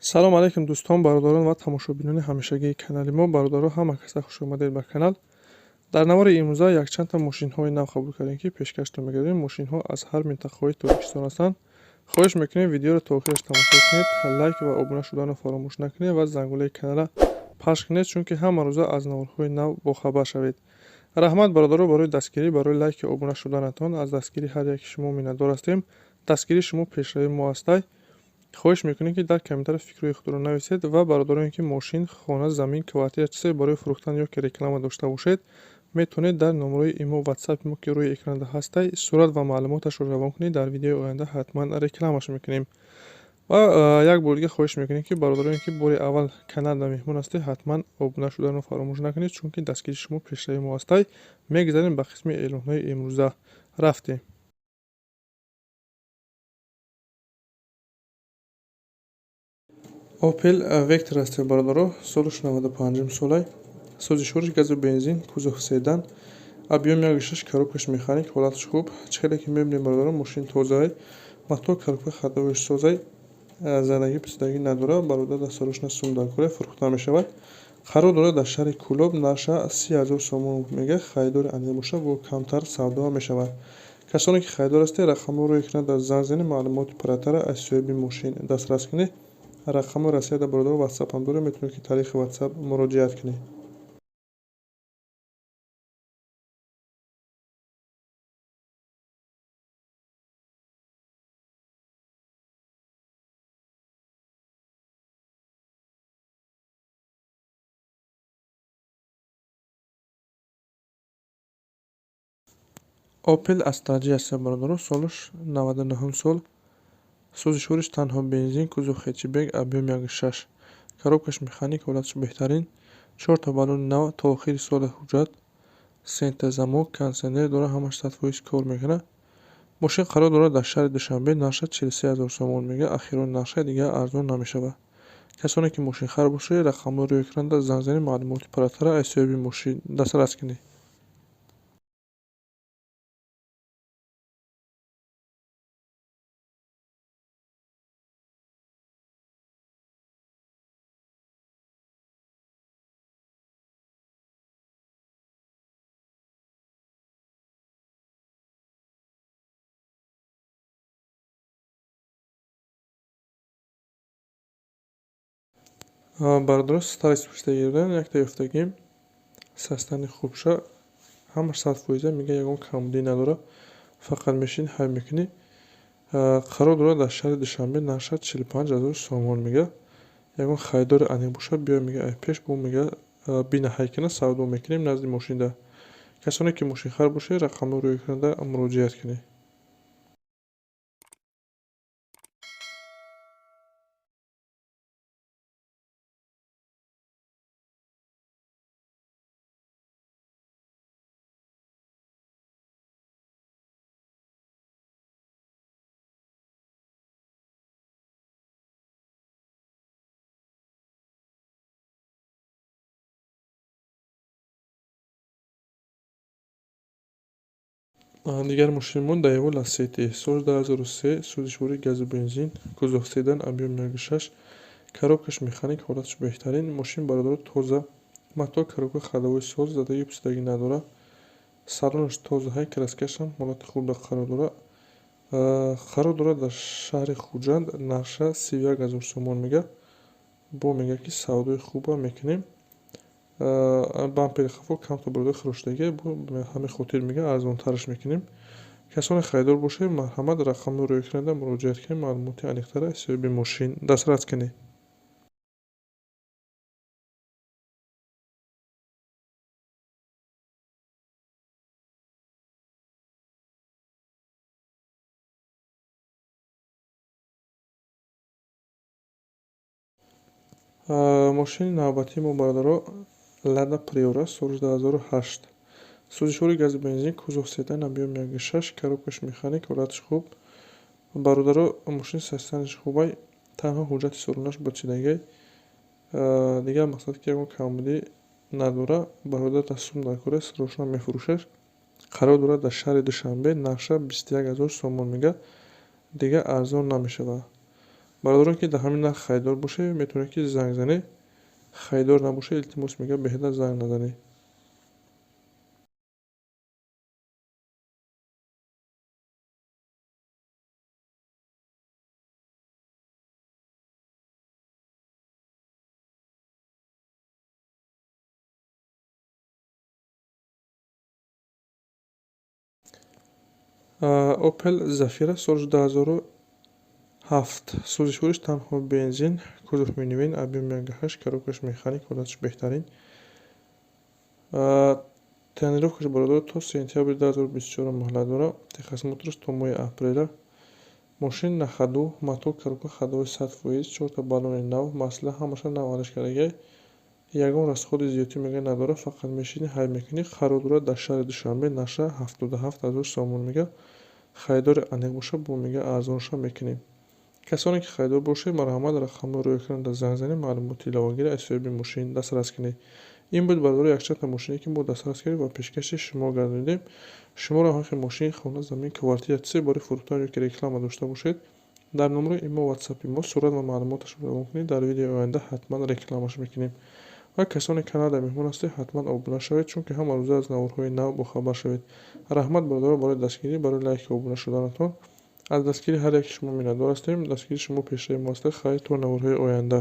Салом алейкум, дӯстон, бародарон ва тамошобинони ҳамешагии канали мо. Бародаро, ҳама каса хуш омадед ба канал. Дар навори имрӯза якчандта мошинҳои нав қабул кардем, ки пешкаштон мегардем. Мошинҳо аз ҳар минтақаҳои Тоҷикистон ҳастанд. Хоҳиш мекунем, видеоро то охираш тамошо кунед, лайк ва обуна шуданро фаромӯш накунед ва зангулаи каналра пахш кунед, чунки ҳама рӯза аз наворҳои нав бохабар шавед. Раҳмат, бародаро, барои дастгирӣ, барои лайки обуна шуданатон. Аз дастгирии ҳар яки шумо миннатдор ҳастем. Дастгирии шумо пешравии мо ҳастай. Хоҳиш мекунем, ки дар комментария фикрҳои худро нависед ва бародароне, ки мошин, хона, замин, квартира, чизе барои фурӯхтан ё ки реклама дошта бошед, метавонед дар номерои имо, ватсапи мо, ки рӯи экранда ҳастай, сурат ва маълумоташро равон кунед. Дар видеои оянда ҳатман рекламаш мекунем. Ва як бор дига хоҳиш мекунем, ки бародароне, ки бори аввал каналда меҳмон ҳастед, ҳатман обуна шуданро фаромӯш накунед, чунки дастгирии шумо пешравии мо ҳастай. Мегузарем ба қисми эълонҳои имрӯза. Рафтем. Opel Vectra ҳастем, бародаро, соли 95 солай, сӯзишвориш газу бензин, кузов седан, объём 1,6, коробкаш механик, ҳолаташ хуб. Чӣ хеле ки мебинем, бародаро, мошин тозаай, мотор, коробка, ходовояш созай, задагӣ писидагӣ надорад. Бародар, дастарӯш сум дар кора, фурӯхта мешавад. Қарор дорад дар шаҳри Кӯлоб, нарша 30 000 сомон мега. Харидори аниқ боша, бо камтар савдо мешавад. Касоне ки харидор ҳастед, рақамҳоро рӯи экран занг занед, маълумоти пурратарро аз соҳиби мошин дастрас кунед. Рақамҳои Россияда, бародаро, ватсапам дорем, метавонед, ки тариқи ватсап муроҷиат кунед. Opel Astra J ҳастем, бародаро, солаш 99 сол, сӯзишвориш танҳо бензин, кузов хэтчбек, объём 1,6, коробкаш механик, ҳолаташ беҳтарин, чорта баллони нав, то охири соли ҳуҷҷат, сента замок, кондитсионер дорад, ҳамаш 100% кор мекунад. Мошин қарор дорад дар шаҳри Душанбе, нарша 43 000 сомон мега. Ахирон нарша, дигар арзон намешавад. Касоне ки мошинхар бошед, рақамҳои рӯи экранда занг занед, маълумоти пурратарро аз соҳиби мошин дастрас кунед. Бародаро, Старис пуштагӣ буданд, якта ёфтагим, состояни хубша, ҳамаш 100%, мега, ягон камбудӣ надорад, фақат мешинӣ, ҳай мекунӣ. Қарор дорад дар шаҳри Душанбе, нарша 45 000 сомон мега. Ягон харидори аниқ бошад, биё, мега, ай пеш бо, мега, бина, ҳай кина, савдо мекунем назди мошинда. Касоне ки мошинхар бошед, рақамҳоро рӯи экранда муроҷиат кунед. Дигар мошинмон Daewoo Lacetti, соли 2003, сӯзишвории газу бензин, кузов седан, объём 1,6, коробкаш механик, ҳолаташ беҳтарин. Мошин, бародаро, тоза, мотор, коробка, ходовой соз, задагӣ пусидагӣ надорад, салонаш тозаҳай, краскашам ҳолати хубда қарор дорад. Қарор дорад дар шаҳри Хуҷанд, нарша 31 000 сомон мега. Бо мега, ки савдои хуба мекунем. Бампери хафо камтар, бародари, хирошидагӣ, бо ҳамин хотир, мега, арзонтараш мекунем. Касоне харидор бошед, марҳамат, рақамҳоро рӯи экранда муроҷиат кунед, маълумоти аниқтарро аз соҳиби мошин дастрас кунед. Мошини навбатии мо, бародаро, Лада Приора, соли 2008, сӯзишвори газу бензин, кузов седан, объём 1,6, коробкаш механик, ҳолаташ хуб. Бародаро, мошин состоянияш хубай, танҳо ҳуҷҷати солонаш бочидагиай, дигар мақсад, ки ягон камбудӣ надорад. Бародар, дастум дар кора, срочно мефурӯшад. Қарор дорад дар шаҳри Душанбе, нарша 21 000 сомон мега, дигар арзон намешавад. Бародарон, ки дар ҳамин нарх харидор бошед, метавонед, ки занг занед. Харидор набошед, илтимос мега, беҳтар занг назанед. Opel Zafira, соли 2007, сӯзишвориш танҳо бензин, кузов минивэн, объем 1,8, коробкаш механик, ҳолаташ беҳтарин. Тонировкаш, бародаро, то сентябри 2024 муҳлат дорад, техосмотраш то моҳи апреля. Мошин на ходу, мотор, коробка ходовой 100%, чорта баллони нав, масла ҳамаша нав алиш кардагиай. Ягон расходи зиёдтӣ, мега, надорад, фақат мешинӣ, ҳай мекунӣ. Қарор дорад дар шаҳри Душанбе, наша 77 000 сомон мега. Харидори аниқ боша, бо, мега, арзонша мекунем. Касоне ки харидор бошед, марҳамат, рақамҳои рӯи экран занг занед, маълумоти иловагиро аз соҳиби мошин дастрас кунед. Ин буд, бародаро, якчандта мошине, ки мо дастрас кардем ва пешкаши шумо гардонидем. Шуморо ҳаққи мошин, хона, замин, квартира, чизе барои фурӯхтан ё ки реклама дошта бошед, дар номерои имо, ватсапи мо сурат ва маълумоташро равон кунед, дар видеои оянда ҳатман рекламаш мекунем. Ва касоне канал дар меҳмон ҳастед, ҳатман обуна шавед, чунки ҳама рӯза аз наворҳои нав бохабар шавед. Раҳмат, бародаро, барои дастгирӣ, барои лайку обуна шуданатон. Аз дастгирии ҳар яки шумо миннатдор ҳастем. Дастгирии шумо пешрави мо аст. Хайр, то наворҳои оянда.